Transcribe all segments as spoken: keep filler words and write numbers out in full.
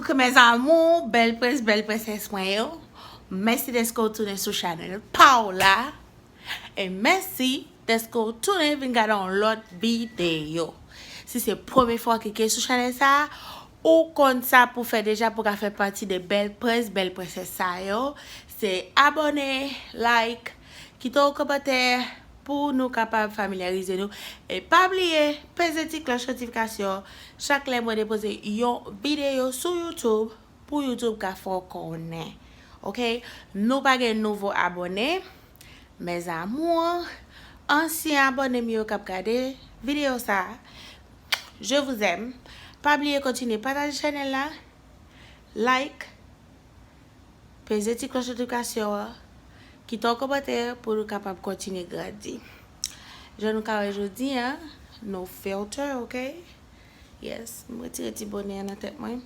Ok, mes amours, bèl prens, bèl prensès mwen yo. Mèsi dèske w tounen sou chanèl pa w la. E mèsi dèske w tounen vin gade yon lòt videyo. Si se premye fwa w klike sou chanèl sa, ou konn sa pou fè deja pou ka fè pati de bèl prens, bèl prensès sa yo. Se abòne, like, kite yon kòmantè pou nou kapab familyarize nou. E pa bliye, peze ti klòch notifikasyon chak lè mwen depoze yon videyo sou YouTube pou YouTube ka fè w konnen. Ok? Nou pa gen nouvo abòne. Mes amours, ansyen abòne m yo k ap gade videyo sa, je vous aime. Pa bliye kontinye pataje chanèl la, like, peze ti klòch notifikasyon an, kite yon kòmantè pou nou kapab kontinye grandi. Jan nou ka wè jodi a, no filter, ok? Yes, m retire ti bonè a nan tèt mwen.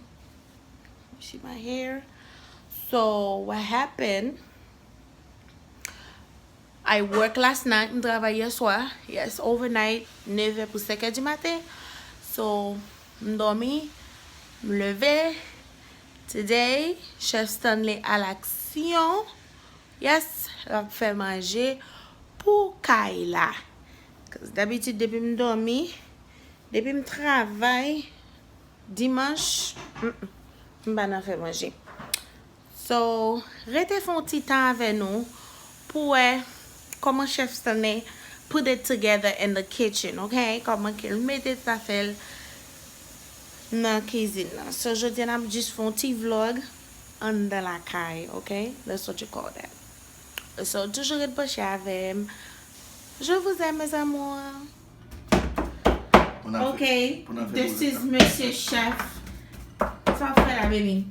You see my hair? So, what happened? I work last night, m travay yè swa. Yes, overnight, nevè pou senkè di maten. So, m dòmi, m leve. Today, Chef Stanley à l'action. Yes, l ap fè manje pou kay la. 'Cause dabitid, depi m dòmi, depi m travay, dimanch, mm, m pa nan fè manje. So, rete fè yon ti tan avè nou pou wè kòman Chef Stanley put it together in the kitchen, ok? Kòman ke l mete zafè l nan kizin nan. So, jodi a n ap jis fè yon ti vlog anndan lakay, ok? That's what you call that. So, toujou ret branche avè m. Je vous aime, mes amours. Ok, this is Monsieur Chef. Sa w ap fè la, baby?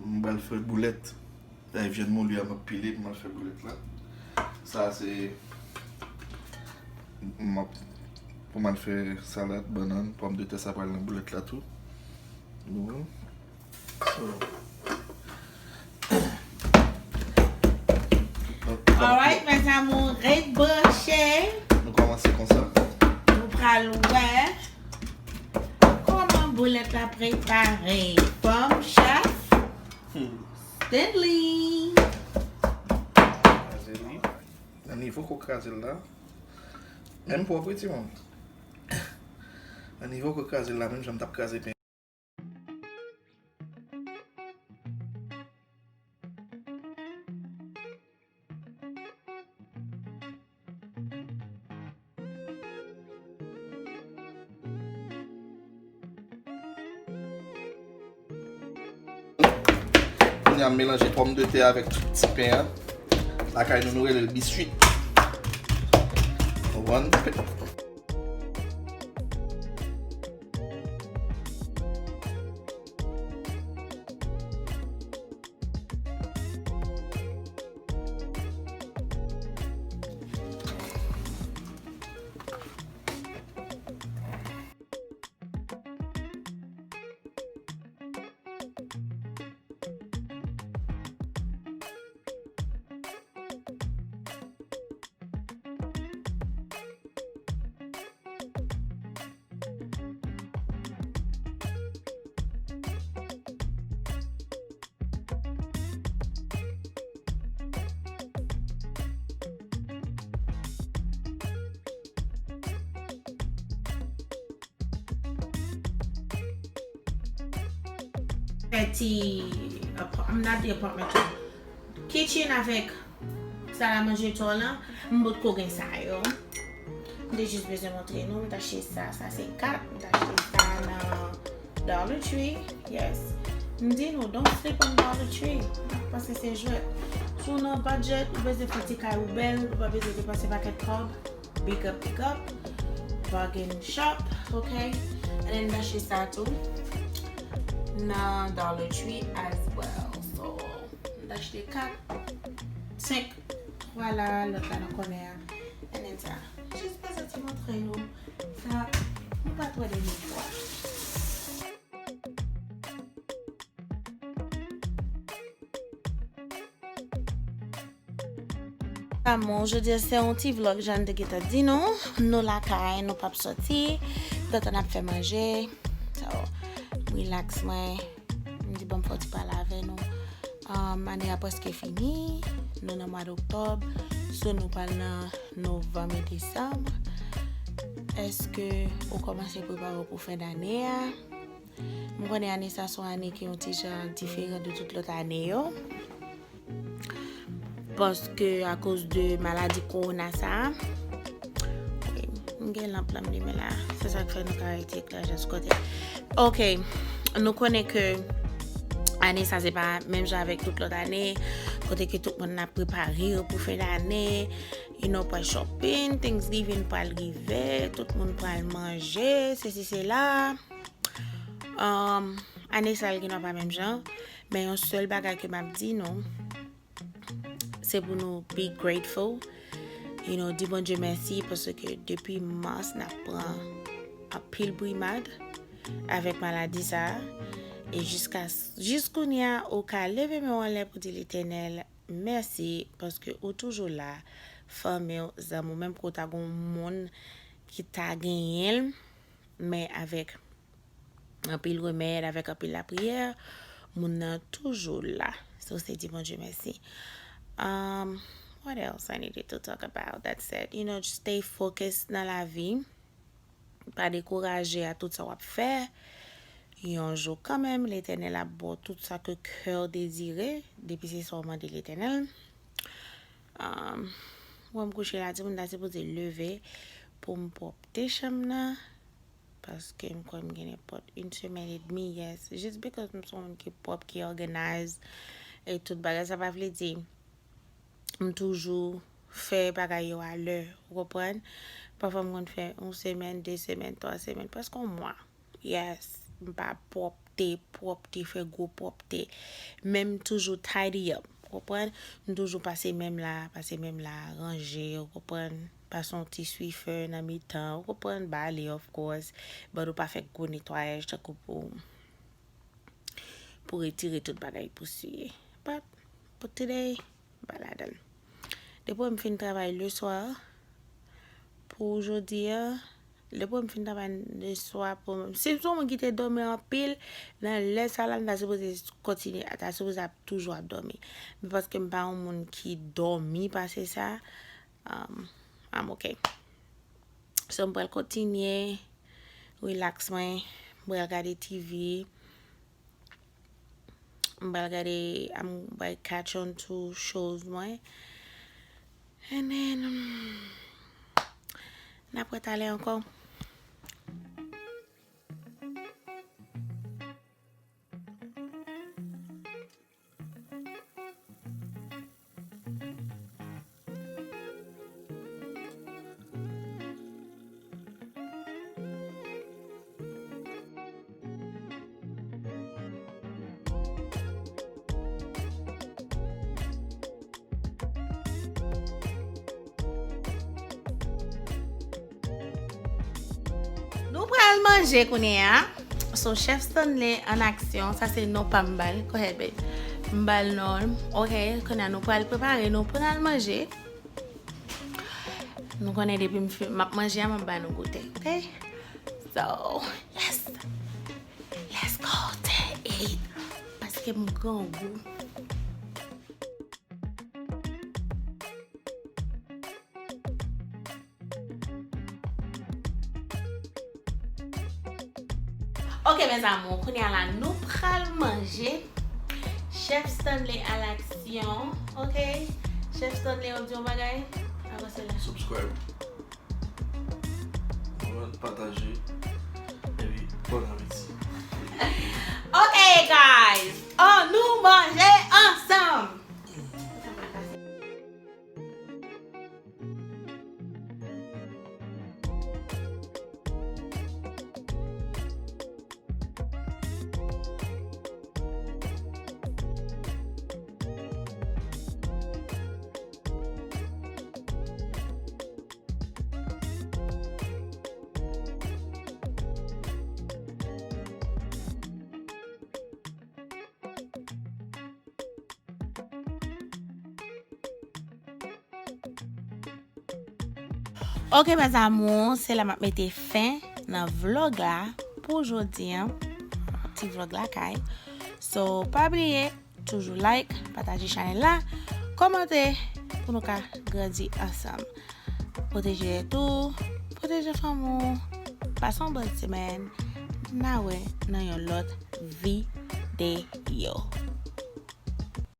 M pral fè boulèt. Ay, vyann moli a m ap pile pou m al fè boulèt la. Sa se m ap, pou m al fè salad, bannann, pòmdetè sa pral nan boulèt la tou. Nou, so, alright, mes amours, ret branche. Nou kòmanse konsa. Nou pral wè kòman boulèt la prepare. Bòm chèf. Hmm. Stanley. Kraze li. Nan nivo ke w kraze l la. Menm pwòp wi, timoun. Nan nivo ke w kraze l la, menm jan m t ap kraze pen. Kounye a m melanje pòmdetè avèk tout ti pen an. Lakay nou, nou rele l biswit. Konprann? Fè ti apa-, m nan di apartment yo. Kitchen avèk sal a manje to lan, m potko gen sa yo. M te jis bezwen montre nou, m t achte sa, sa se kat, m t achte sa nan Dollar Tree, yes. M di nou, don't sleep on Dollar Tree. M pa panse se jwèt. Si w nan budget, ou bezwen fè ti kay ou bèl, ou pa bezwen depanse pakèt kòb. Big up, big up. Bargain shop, ok? And then m t achte sa tou nan Dollar Tree as well. So, m t achte kat, senk, twa la, lòt la nan kònè a. And then sa. Jis pase ti montre nou. Sa, nou pa twò de mil fwa. Amour, jodi a se yon ti vlog, jan m te gentan di nou. Nou lakay, nou p ap sòti. Gentan ap fè manje. So, relax mwen. M Di, bon, m fè yon ti pale avè nou. Um, ane a prèske fini, nou nan mwa d oktòb, so nou pral nan novanm e desanm. Èske ou kòmanse prepare w pou fen dane a? M konnen ane sa se yon ane ki yon ti jan diferan de tout lòt ane yo. Paske akoz de maladi kowona sa a, m gen lanp la m limen la. Se sa k fè nou ka rete eklèjan sou kote. Ok, nou konnen ke ane sa se pa menm jan avèk tout lòt ane, kote ke tout moun ap prepare yo pou fen dane, you know, pral shopping, Thanksgiving pral rive, tout moun pral manje, sesi sela. Um, ane sa l gen dwa pa menm jan, men yon sèl bagay ke m ap di nou, se pou nou be grateful, you know, di Bondye mèsi, paske depi mas n ap pran anpil brimad avèk maladi sa a, e jiska, jis kounye a, ou ka leve men w anlè pou di Letènèl mèsi, paske ou toujou la, fanmi w, zanmi w, menm ke w ta gon moun ki ta genyen l, men avèk anpil remèd, avèk anpil lapriyè, moun nan toujou la. So, se di Bondye mèsi. Um, what else I needed to talk about? That's it. You know, just stay focused nan lavi. Pa dekouraje a tout sa w ap fè. Yon jou kanmenm, Letènèl ap ba w tout sa ke kè w dezire, depi se sa w mande Letènèl. Um, wè m kouche la, timoun ta sipoze leve pou m pwòpte chanm nan. Paske m kwè m gen nenpòt une semaine et demie, yes. Just because m se yon moun ki pwòp, ki organize, e tout bagay, sa pa vle di m toujou fè bagay yo a lè, ou konprann? Pafwa m konn fè yon semèn, de semèn, twa semèn, prèske yon mwa. Yes, m pa pwòpte, pwòpte, fè gwo pwòpte. Men m toujou tidy up, ou konprann? M toujou pase menm la, pase menm la, ranje, ou konprann? Pase yon ti Swiffer nan mitan, ou konprann, bale, of course, but ou pa fè gwo netwayaj tankou pou, pou retire tout bagay pousyè. But, but today, m pa ladan l. Depi m fin travay le swa, pou jodi a, depi m fin travay le swa, pou, si m se yon moun ki te dòmi anpil, nan lè sa la, m ta sipoze kontinye, ta sipoze ap toujou ap dòmi. Men paske m pa yon moun ki dòmi pase sa, um, I'm okay. So, m pral kontinye relax mwen, m pral gade T V, m pral gade, m pral catch on to shows mwen. And then, um, n ap wè talè ankò. Nou pral manje kounye a. So, Chef Stanley an aksyon. Sa se non pa m ba l. Go ahead, babe. M ba l non. Ok, kounye a nou pral prepare, nou pral manje. Nou konnen depi m fin, m ap manje a, m ap ba nou goute. Ok? So, yes. Let's go to eat. Paske m grangou. Ok, mes amours, kounye a la, nou pral manje. Chef Stanley à l'action, ok? Chef Stanley, w ap di yon bagay? Avanse la. Subscribe. Pataje. Epi, bon apeti. Ok, guys. Ann nou manje ansanm. Ok, mes amours, se la m ap mete fen nan vlog la pou jodi a. ti vlog lakay. So, pa bliye, toujou like, pataje chanèl la, kòmante pou nou ka grandi ansanm. Pwoteje tèt ou, pwoteje fanmi w. Pase yon bòn semèn. N a wè nan yon lòt videyo.